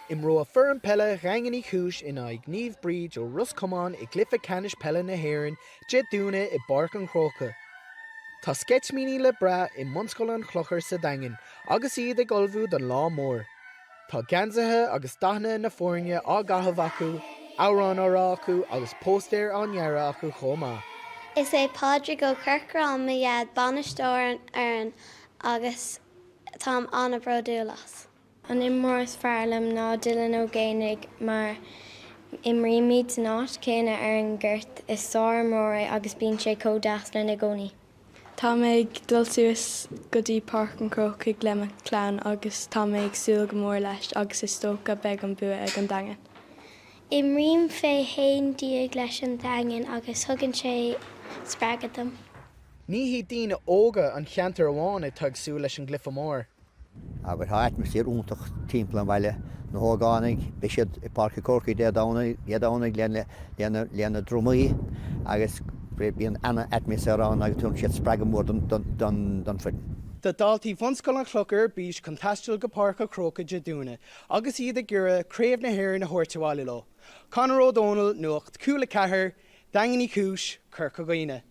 Imreoidh foireann peile Dhaingean Uí Chúis in aghaidh Naomh Bríd ó Ros Comáin i gcluiche ceannais peile na hÉireann Dé Domhnaigh i bPáirc an Chrócaigh. Tá sceitimíní le brath i mBunscoil an Chlochair sa Daingean agus iad ag ullmhú don lá mór. Tá geansaithe agus dathanna na foirne á gcaitheamh acu, amhráin á rá acu agus póstaeir á ndearadh acu chomh maith. Is é Pádraig Ó Corcráin mo dhaid, bainisteoir an fhoireann agus táim an-bhródúil as. An imreoir is fearr liom ná Dylan Ó Géibheannaigh mar imrímid san áit chéanna ar an ngort, is sár-imreoir é agus bíonn sé chomh deas linn i gcónaí. Tá mé ag dul suas go dtí Páirc an Chrócaigh le mo chlann agus tá mé ag súil go mór leis agus is dócha beidh an bua ag an Daingean. Imrím fé 11 leis an Daingean agus thugann sé spreagadh dom. Ní hiad daoine óga an cheantair amháin atá ag súil leis an gcluiche mór. Abair, tá atmaisféar iontach timpeall an bhaile, na hógánaigh, beidh siad i Páirc an Chrócaigh Dé Domhnaigh, Dé Domhnaigh lena, lena, lena ndrumaí agus bíonn ana-atmaisféar ann agus tugann siad spreagadh mór don, don, don, don foireann. Tá daltaí Bhunscoil an Chlochair ar bís chun taisteal go Páirc an Chrócaigh Dé Domhnaigh agus iad ag iarraidh Craobh na hÉireann a thabhairt abhaile leo. Conor Ó Dónaill, Nuacht Cúla 4, Daingean Uí Chúis, Corca Dhuibhne.